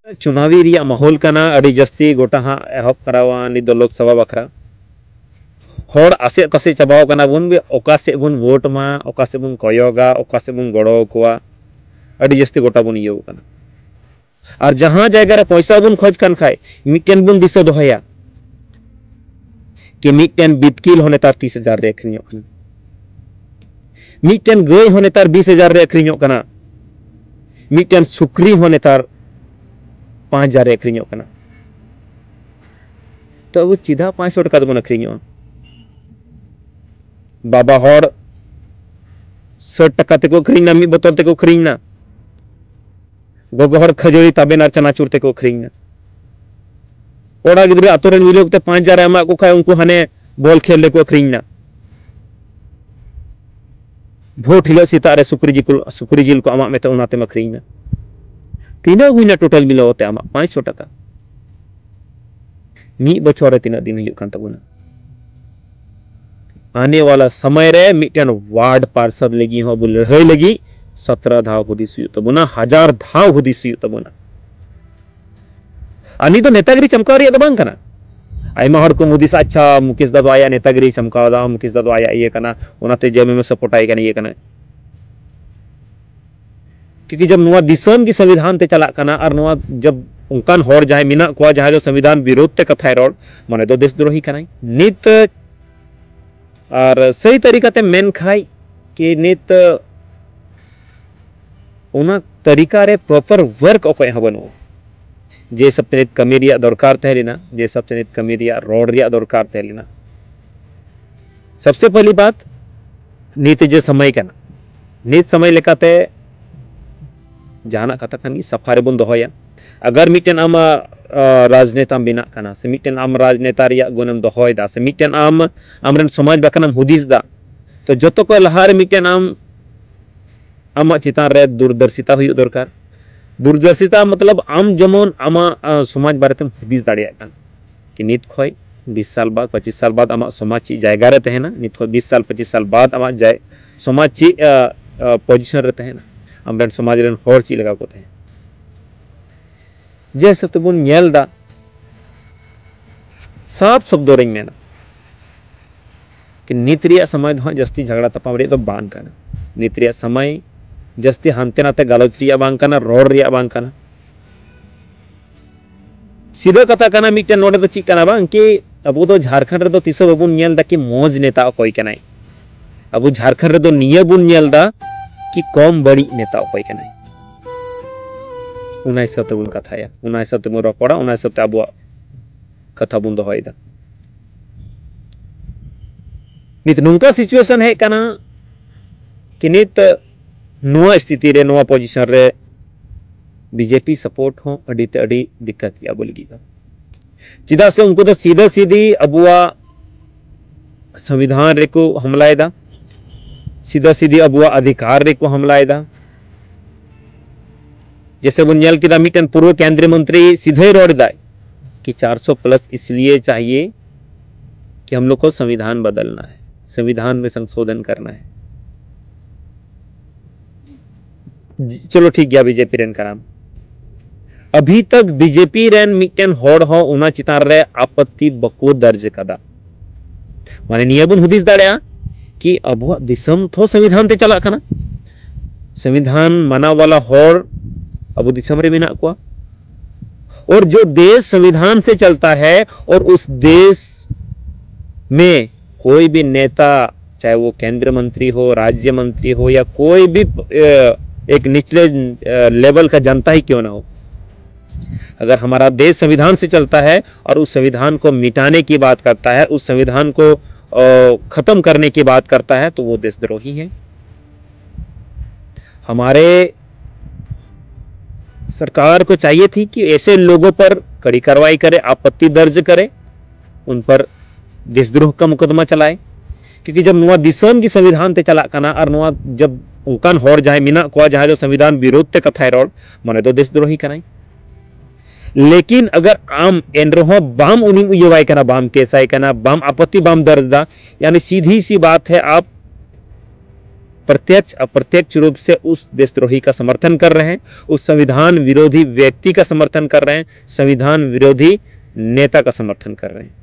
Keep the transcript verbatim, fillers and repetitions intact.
ᱪᱩᱱᱟᱣᱤ ᱨᱮᱭᱟᱜ ᱢᱟᱦᱚᱞ ᱠᱟᱱᱟ, ᱟᱹᱰᱤ ᱡᱟᱹᱥᱛᱤ ᱜᱚᱴᱟ ᱦᱟᱸᱜ ᱮᱦᱚᱵ ᱠᱟᱱᱟ ᱱᱤᱛ ᱫᱚ ᱞᱳᱠᱥᱚᱵᱷᱟ ᱵᱟᱠᱷᱨᱟ᱾ ᱦᱚᱲ ᱟᱥᱮᱫ ᱛᱟᱥᱮᱫ ᱪᱟᱵᱟᱣ ᱠᱟᱱᱟ ᱵᱚᱱ, ᱚᱠᱟ ᱥᱮᱫ ᱵᱚᱱ ᱵᱷᱳᱴ ᱢᱟ, ᱚᱠᱟ ᱥᱮᱫ ᱵᱚᱱ ᱠᱚᱭᱚᱜᱟ, ᱚᱠᱟ ᱥᱮᱫ ᱵᱚᱱ ᱜᱚᱲᱚ ᱟᱠᱚᱣᱟ, ᱟᱹᱰᱤ ᱡᱟᱹᱥᱛᱤ ᱜᱚᱴᱟ ᱵᱚᱱ ᱤᱭᱟᱹᱣ ᱠᱟᱱᱟ᱾ ᱟᱨ ᱡᱟᱦᱟᱸ ᱡᱟᱭᱜᱟ ᱨᱮ ᱯᱚᱭᱥᱟ ᱵᱚᱱ ᱠᱷᱚᱡᱽ ᱠᱟᱱ ᱠᱷᱟᱡ, ᱢᱤᱫᱴᱮᱱ ᱵᱚᱱ ᱫᱤᱥᱟᱹ ᱫᱚᱦᱚᱭᱟ, ᱠᱤ ᱢᱤᱫᱴᱮᱱ ᱵᱤᱛᱠᱤᱞ ᱦᱚᱸ ᱱᱮᱛᱟᱨ ᱛᱤᱥ ᱦᱟᱡᱟᱨ ᱨᱮ ᱟᱹᱠᱷᱨᱤᱧᱚᱜ ᱠᱟᱱᱟ, ᱢᱤᱫᱴᱮᱱ ᱜᱟᱹᱭ ᱦᱚᱸ ᱱᱮᱛᱟᱨ ᱵᱤᱥ ᱦᱟᱡᱟᱨ ᱨᱮ ᱟᱹᱠᱷᱨᱤᱧᱚᱜ ᱠᱟᱱᱟ, ᱢᱤᱫᱴᱮᱱ ᱥᱩᱠᱨᱤ ᱦᱚᱸ ᱱᱮᱛᱟᱨ ᱯᱟᱸᱪ ᱦᱟᱡᱟᱨ ᱨᱮ ᱟᱹᱠᱷᱨᱤᱧᱚᱜ ᱠᱟᱱᱟ᱾ ᱛᱚ ᱟᱵᱚ ᱪᱮᱫᱟᱜ ᱯᱟᱸᱪᱥᱚ ᱴᱟᱠᱟ ᱛᱮᱵᱚᱱ ᱟᱹᱠᱷᱨᱤᱧᱚᱜᱼᱟ? ᱵᱟᱵᱟ ᱦᱚᱲ ᱥᱟᱴ ᱴᱟᱠᱟ ᱛᱮᱠᱚ ᱟᱹᱠᱷᱨᱤᱧ ᱮᱫᱟ, ᱢᱤᱫ ᱵᱳᱛᱚᱞ ᱛᱮᱠᱚ ᱟᱹᱠᱷᱨᱤᱧ ᱮᱫᱟ᱾ ᱜᱚᱜᱚ ᱦᱚᱲ ᱠᱷᱟᱹᱡᱟᱹᱲᱤ, ᱛᱟᱵᱮᱱ ᱟᱨ ᱪᱟᱱᱟᱪᱩᱨ ᱛᱮᱠᱚ ᱟᱹᱠᱷᱨᱤᱧ ᱮᱫᱟ᱾ ᱠᱚᱲᱟ ᱜᱤᱫᱽᱨᱟᱹ ᱟᱛᱳ ᱨᱮᱱ ᱢᱤᱞᱟᱹᱣ ᱠᱟᱛᱮ ᱯᱟᱸᱪ ᱦᱟᱡᱟᱨ ᱮ ᱮᱢᱟᱜ ᱠᱚ ᱠᱷᱟᱡ, ᱩᱱᱠᱩ ᱦᱟᱱᱮ ᱵᱚᱞ ᱠᱷᱮᱞ ᱨᱮᱠᱚ ᱟᱹᱠᱷᱨᱤᱧ ᱮᱫᱟ᱾ ᱵᱷᱳᱴ ᱦᱤᱞᱳᱜ ᱥᱮᱛᱟᱜ ᱨᱮ ᱥᱩᱠᱨᱤ ᱡᱤᱞ ᱠᱚ, ᱥᱩᱠᱨᱤ ᱡᱤᱞ ᱠᱚ ᱮᱢᱟᱜ ᱢᱮᱛᱮ, ᱚᱱᱟ ᱛᱮᱢ ᱟᱹᱠᱷᱨᱤᱧ ᱮᱫᱟ᱾ ᱛᱤᱱᱟᱹᱜ ᱦᱩᱭᱱᱟ ᱴᱳᱴᱟᱞ ᱢᱤᱞᱟᱹᱣ ᱠᱟᱛᱮ ᱟᱢᱟᱜ ᱯᱟᱸᱪᱥᱚ ᱴᱟᱠᱟ? ᱢᱤᱫ ᱵᱚᱪᱷᱚᱨ ᱨᱮ ᱛᱤᱱᱟᱹᱜ ᱫᱤᱱ ᱦᱩᱭᱩᱜ ᱠᱟᱱ ᱛᱟᱵᱚᱱᱟ? ᱟᱱᱮ ᱣᱟᱞᱟ ᱥᱚᱢᱚᱭ ᱨᱮ ᱢᱤᱫᱴᱮᱱ ᱣᱟᱨᱰ ᱯᱟᱨᱥᱟᱫ ᱞᱟᱹᱜᱤᱫ ᱦᱚᱸ ᱟᱵᱚ ᱞᱟᱹᱲᱦᱟᱹᱭ ᱞᱟᱹᱜᱤᱫ ᱥᱚᱛᱨᱚ ᱫᱷᱟᱣ ᱦᱩᱫᱤᱥ ᱦᱩᱭᱩᱜ ᱛᱟᱵᱚᱱᱟ, ᱦᱟᱡᱟᱨ ᱫᱷᱟᱣ ᱦᱩᱫᱤᱥ ᱦᱩᱭᱩᱜ ᱛᱟᱵᱚᱱᱟ᱾ ᱟᱨ ᱱᱤᱛ ᱫᱚ ᱱᱮᱛᱟᱜᱤᱨᱤ ᱪᱟᱢᱠᱟᱣ ᱨᱮᱭᱟᱜ ᱫᱚ ᱵᱟᱝ ᱠᱟᱱᱟ᱾ ᱟᱭᱢᱟ ᱦᱚᱲ ᱠᱚ ᱦᱩᱫᱤᱥᱟ, "ᱟᱪᱪᱷᱟ, ᱢᱩᱠᱮᱥ ᱫᱟ ᱫᱚ ᱟᱭᱟᱜ ᱱᱮᱛᱟᱜᱤᱨᱤ ᱪᱟᱢᱠᱟᱣ ᱫᱟ, ᱢᱩᱠᱮᱥ ᱫᱟ ᱫᱚ ᱟᱭᱟᱜ ᱤᱭᱟᱹ ᱠᱟᱱᱟ, ᱚᱱᱟᱛᱮ ᱡᱮ ᱮᱢ ᱮᱢ ᱥᱟᱯᱳᱨᱴ ᱟᱭ ᱠᱟᱱᱟ, ᱤᱭᱟᱹ ᱠᱟᱱᱟ᱾" ᱠᱤᱭᱩᱠᱤ ᱡᱟᱵ ᱱᱚᱣᱟ ᱫᱤᱥᱚᱢ ᱜᱮ ᱥᱚᱝᱵᱤᱫᱷᱟᱱ ᱛᱮ ᱪᱟᱞᱟᱜ ᱠᱟᱱᱟ, ᱟᱨ ᱱᱚᱣᱟ ᱡᱟᱵ ᱚᱱᱠᱟᱱ ᱦᱚᱲ ᱡᱟᱦᱟᱸᱭ ᱢᱮᱱᱟᱜ ᱠᱚᱣᱟ, ᱡᱟᱦᱟᱸᱭ ᱫᱚ ᱥᱚᱝᱵᱤᱫᱷᱟᱱ ᱵᱤᱨᱳᱫᱷ ᱛᱮ ᱠᱟᱛᱷᱟᱭ ᱨᱚᱲ, ᱢᱟᱱᱮ ᱫᱚ ᱫᱮᱥᱫᱨᱳᱦᱤ ᱠᱟᱱᱟᱭ᱾ ᱱᱤᱛ ᱟᱨ ᱥᱟᱹᱦᱤ ᱛᱟᱹᱨᱤᱠᱟᱛᱮ ᱢᱮᱱ ᱠᱷᱟᱡ ᱠᱤ ᱱᱤᱛ ᱚᱱᱟ ᱛᱟᱹᱨᱤᱠᱟ ᱨᱮ ᱯᱨᱚᱯᱟᱨ ᱣᱟᱨᱠ ᱚᱠᱚᱭᱟᱜ ᱦᱚᱸ ᱵᱟᱹᱱᱩᱜᱼᱟ᱾ ᱡᱮ ᱦᱤᱥᱟᱹᱵ ᱛᱮ ᱱᱤᱛ ᱠᱟᱹᱢᱤ ᱨᱮᱭᱟᱜ ᱫᱚᱨᱠᱟᱨ ᱛᱟᱦᱮᱸ ᱞᱮᱱᱟ, ᱡᱮ ᱦᱤᱥᱟᱹᱵ ᱛᱮ ᱱᱤᱛ ᱠᱟᱹᱢᱤ ᱨᱮᱭᱟᱜ ᱨᱚᱲ ᱨᱮᱭᱟᱜ ᱫᱚᱨᱠᱟᱨ ᱛᱟᱦᱮᱸ ᱞᱮᱱᱟ᱾ ᱥᱚᱵᱥᱮ ᱯᱚᱦᱞᱤ ᱵᱟᱛ, ᱱᱤᱛ ᱡᱮ ᱥᱚᱢᱚᱭ ᱠᱟᱱᱟ, ᱱᱤᱛ ᱥᱚᱢᱚᱭ ᱞᱮᱠᱟᱛᱮ ᱡᱟᱦᱟᱱᱟᱜ ᱠᱟᱛᱷᱟ ᱠᱟᱱ ᱜᱮ ᱥᱟᱯᱷᱟ ᱨᱮᱵᱚᱱ ᱫᱚᱦᱚᱭᱟ᱾ ᱟᱜᱟᱨ ᱢᱤᱫᱴᱮᱱ ᱟᱢ, ᱟ, ᱨᱟᱡᱽᱱᱮᱛᱟᱢ ᱵᱮᱱᱟᱜ ᱠᱟᱱᱟ, ᱥᱮ ᱢᱤᱫᱴᱮᱱ ᱟᱢ ᱨᱟᱡᱽᱱᱮᱛᱟ ᱨᱮᱭᱟᱜ ᱜᱩᱱᱮᱢ ᱫᱚᱦᱚᱭᱮᱫᱟ, ᱥᱮ ᱢᱤᱫᱴᱮᱱ ᱟᱢ ᱟᱢᱨᱮᱱ ᱥᱚᱢᱟᱡᱽ ᱵᱟᱠᱷᱨᱟᱢ ᱦᱩᱫᱤᱥ ᱮᱫᱟ, ᱛᱚ ᱡᱚᱛᱚ ᱠᱷᱚᱱ ᱞᱟᱦᱟᱨᱮ ᱢᱤᱫᱴᱮᱱ ᱟᱢ ᱟᱢᱟᱜ ᱪᱮᱛᱟᱱ ᱨᱮ ᱫᱩᱨᱫᱚᱨᱥᱤᱛᱟ ᱦᱩᱭᱩᱜ ᱫᱚᱨᱠᱟᱨ᱾ ᱫᱩᱨᱫᱚᱨᱥᱤᱛᱟ ᱢᱚᱛᱞᱚᱵ ᱟᱢ ᱡᱮᱢᱚᱱ ᱟᱢᱟᱜ, ᱟ, ᱥᱚᱢᱟᱡᱽ ᱵᱟᱨᱮᱛᱮᱢ ᱦᱩᱫᱤᱥ ᱫᱟᱲᱮᱭᱟᱜ ᱠᱟᱱ, ᱠᱤ ᱱᱤᱛ ᱠᱷᱚᱱ ᱵᱤᱥ ᱥᱟᱞ ᱵᱟᱫ, ᱯᱚᱸᱪᱤᱥ ᱥᱟᱞ ᱵᱟᱫ ᱟᱢᱟᱜ ᱥᱚᱢᱟᱡᱽ ᱪᱮᱫ ᱡᱟᱭᱜᱟ ᱨᱮ ᱛᱟᱦᱮᱱᱟ, ᱱᱤᱛ ᱠᱷᱚᱱ ᱵᱤᱥ ᱥᱟᱞ, ᱯᱚᱸᱪᱤᱥ ᱥᱟᱞ ᱵᱟᱫ ᱟᱢᱟᱜ ᱡᱟᱭ-, ᱥᱚᱢᱟᱡᱽ ᱪᱮᱫ, ᱟ, ᱟ, ᱯᱚᱡᱤᱥᱚᱱ ᱨᱮ ᱛᱟᱦᱮᱱᱟ, ᱟᱢᱨᱮᱱ ᱥᱚᱢᱟᱡᱽ ᱨᱮᱱ ᱦᱚᱲ ᱪᱮᱫ ᱞᱮᱠᱟ ᱠᱚ ᱛᱟᱦᱮᱱᱟ᱾ ᱡᱮ ᱦᱤᱥᱟᱹᱵ ᱛᱮᱵᱚᱱ ᱧᱮᱞ ᱮᱫᱟ, ᱥᱟᱯ ᱥᱚᱵᱫᱚ ᱨᱤᱧ ᱢᱮᱱᱟ ᱠᱤ ᱱᱤᱛ ᱨᱮᱭᱟᱜ ᱥᱚᱢᱚᱭ ᱫᱚ ᱦᱟᱸᱜ ᱡᱟᱹᱥᱛᱤ ᱡᱷᱟᱜᱽᱲᱟ ᱛᱟᱯᱟᱢ ᱨᱮᱭᱟᱜ ᱫᱚ ᱵᱟᱝ ᱠᱟᱱᱟ᱾ ᱱᱤᱛ ᱨᱮᱭᱟᱜ ᱥᱚᱢᱚᱭ ᱡᱟᱹᱥᱛᱤ ᱦᱟᱱᱛᱮ ᱱᱟᱛᱮ ᱜᱟᱞᱚᱪ ᱨᱮᱭᱟᱜ ᱵᱟᱝ ᱠᱟᱱᱟ, ᱨᱚᱲ ᱨᱮᱭᱟᱜ ᱵᱟᱝ ᱠᱟᱱᱟ᱾ ᱥᱤᱫᱷᱟᱹ ᱠᱟᱛᱷᱟ ᱠᱟᱱᱟ, ᱢᱤᱫᱴᱮᱱ ᱱᱚᱰᱮ ᱫᱚ ᱪᱮᱫ ᱠᱟᱱᱟ ᱵᱟᱝ ᱠᱤ ᱟᱵᱚ ᱫᱚ ᱡᱷᱟᱲᱠᱷᱚᱸᱰ ᱨᱮᱫᱚ ᱛᱤᱥ ᱦᱚᱸ ᱵᱟᱵᱚᱱ ᱧᱮᱞ ᱮᱫᱟ ᱠᱤ ᱢᱚᱡᱽ ᱱᱮᱛᱟ ᱚᱠᱚᱭ ᱠᱟᱱᱟᱭ᱾ ᱟᱵᱚ ᱡᱷᱟᱲᱠᱷᱚᱸᱰ ᱨᱮᱫᱚ ᱱᱤᱭᱟᱹ ᱵᱚᱱ ᱧᱮᱞ ᱮᱫᱟ ᱠᱤ ᱠᱚᱢ ᱵᱟᱹᱲᱤᱡ ᱱᱮᱛᱟ ᱚᱠᱚᱭ ᱠᱟᱱᱟᱭ᱾ ᱚᱱᱟ ᱦᱤᱥᱟᱹᱵ ᱛᱮᱵᱚᱱ ᱠᱟᱛᱷᱟᱭᱟ, ᱚᱱᱟ ᱦᱤᱥᱟᱹᱵ ᱛᱮᱵᱚᱱ ᱨᱚᱯᱚᱲᱟ, ᱚᱱᱟ ᱦᱤᱥᱟᱹᱵ ᱛᱮ ᱟᱵᱚᱣᱟᱜ ᱠᱟᱛᱷᱟ ᱵᱚᱱ ᱫᱚᱦᱚᱭᱮᱫᱟ᱾ ᱱᱤᱛ ᱱᱚᱝᱠᱟ situation ᱦᱮᱡ ᱠᱟᱱᱟ ᱠᱤ ᱱᱤᱛ ᱱᱚᱣᱟ ᱥᱛᱷᱤᱛᱤ ᱨᱮ, ᱱᱚᱣᱟ position ᱨᱮ ᱵᱤᱡᱮᱯᱤ support ᱦᱚᱸ ᱟᱹᱰᱤ ᱛᱮ ᱟᱹᱰᱤ ᱫᱤᱠᱠᱟᱛ ᱜᱮᱭᱟ ᱟᱵᱚ ᱞᱟᱹᱜᱤᱫ ᱫᱚ᱾ ᱪᱮᱫᱟᱜ ᱥᱮ ᱩᱱᱠᱩ ᱫᱚ ᱥᱤᱫᱷᱟᱹ ᱥᱤᱫᱷᱤ ᱟᱵᱚᱣᱟᱜ ᱥᱚᱝᱵᱤᱫᱷᱟᱱ ᱨᱮᱠᱚ ᱦᱟᱢᱞᱟᱭᱮᱫᱟ, ᱥᱤᱫᱷᱟᱹ ᱥᱤᱫᱷᱤ ᱟᱵᱚᱣᱟᱜ ᱚᱫᱷᱤᱠᱟᱨ ᱨᱮᱠᱚ ᱦᱟᱢᱞᱟᱭᱮᱫᱟ᱾ ᱡᱮᱥᱮ ᱵᱚᱱ ᱧᱮᱞ ᱠᱮᱫᱟ, ᱢᱤᱫᱴᱮᱱ ᱯᱩᱨᱵᱚ ᱠᱮᱱᱫᱨᱤᱭ ᱢᱚᱱᱛᱨᱤ ᱥᱤᱫᱷᱟᱹᱭ ᱨᱚᱲ ᱮᱫᱟᱭ ᱠᱤ ᱪᱟᱨᱥᱚ plus ᱤᱥᱞᱤᱭᱮ ᱪᱟᱦᱤᱭᱮ ᱠᱤ ᱦᱟᱢ ᱞᱳᱜ ᱠᱳ ᱥᱚᱝᱵᱤᱫᱷᱟᱱ ᱵᱚᱫᱚᱞᱱᱟ ᱦᱟᱭ, ᱥᱚᱝᱵᱤᱫᱷᱟᱱ ᱢᱮ ᱥᱚᱝᱥᱳᱫᱷᱚᱱ ᱠᱟᱨᱱᱟ ᱦᱟᱭ᱾ ᱪᱚᱞᱚ ᱴᱷᱤᱠ ᱜᱮᱭᱟ, ᱵᱤᱡᱮᱯᱤ ᱨᱮᱱ ᱠᱟᱱᱟᱢ᱾ ᱟᱵᱷᱤ ᱛᱟᱠ ᱵᱤᱡᱮᱯᱤ ᱨᱮᱱ ᱢᱤᱫᱴᱮᱱ ᱦᱚᱲ ᱦᱚᱸ ᱚᱱᱟ ᱪᱮᱛᱟᱱ ᱨᱮ ᱟᱯᱚᱛᱛᱤ ᱵᱟᱠᱚ ᱫᱟᱨᱡᱽ ᱠᱟᱫᱟ᱾ ᱢᱟᱱᱮ ᱱᱤᱭᱟᱹ ᱵᱚᱱ ᱦᱩᱫᱤᱥ ᱫᱟᱲᱮᱭᱟᱜᱼᱟ ᱠᱤ ᱟᱵᱚᱣᱟᱜ ᱫᱤᱥᱚᱢ ᱛᱷᱚ ᱥᱚᱝᱵᱤᱫᱷᱟᱱ ᱛᱮ ᱪᱟᱞᱟᱜ ᱠᱟᱱᱟ, ᱥᱚᱝᱵᱤᱫᱷᱟᱱ ᱢᱟᱱᱟᱣ ᱵᱟᱞᱟ ᱦᱚᱲ ᱟᱵᱚ ᱫᱤᱥᱚᱢ ᱨᱮ ᱢᱮᱱᱟᱜ ᱠᱚᱣᱟ᱾ और जो देश संविधान से चलता है और उस देश में कोई भी नेता, चाहे वो केंद्र मंत्री हो, राज्य मंत्री हो या कोई भी एक निचले लेवल का जनता ही क्यों ना हो, अगर हमारा देश संविधान से चलता है और उस संविधान को मिटाने की बात करता है, उस संविधान को खत्म करने की बात करता है, तो वो देशद्रोही है। हमारे सरकार को चाहिए थी कि ऐसे लोगों पर कड़ी कार्रवाई करे, आपत्ति दर्ज करे, उन पर देशद्रोह का मुकदमा चलाए। क्योंकि जब ᱱᱚᱣᱟ ᱫᱤᱥᱚᱢ ᱜᱮ ᱥᱚᱝᱵᱤᱫᱷᱟᱱ ᱛᱮ ᱪᱟᱞᱟᱜ ᱠᱟᱱᱟ ᱟᱨ ᱱᱚᱣᱟ ᱡᱟᱵ ᱚᱱᱠᱟᱱ ᱦᱚᱲ ᱡᱟᱦᱟᱸᱭ ᱢᱮᱱᱟᱜ ᱠᱚᱣᱟ ᱡᱟᱦᱟᱸᱭ ᱫᱚ ᱥᱚᱝᱵᱤᱫᱷᱟᱱ ᱵᱤᱨᱩᱫᱷ ᱛᱮ ᱠᱟᱛᱷᱟᱭ ᱨᱚᱲ, ᱢᱟᱱᱮ ᱫᱚ ᱫᱮᱥᱫᱨᱳᱦᱤ ᱠᱟᱱᱟᱭ᱾ ᱞᱮᱠᱤᱱ ᱟᱜᱟᱨ ᱟᱢ ᱮᱱ ᱨᱮᱦᱚᱸ ᱵᱟᱢ ᱩᱱᱤᱢ ᱤᱭᱟᱹᱣᱟᱭ ᱠᱟᱱᱟ, ᱵᱟᱢ ᱠᱮᱥᱟᱭ ᱠᱟᱱᱟ, ᱵᱟᱢ ᱟᱯᱚᱛᱛᱤ ᱵᱟᱢ ᱫᱟᱨᱡᱽ ᱫᱟ, ᱭᱟᱱᱤ ᱥᱤᱫᱷᱤ ᱥᱤ ᱵᱟᱛ ᱦᱮ ᱟᱯ प्रत्यक्ष अप्रत्यक्ष रूप से उस देशद्रोही का समर्थन कर रहे हैं, उस संविधान विरोधी व्यक्ति का समर्थन कर रहे हैं, संविधान विरोधी नेता का समर्थन कर रहे हैं।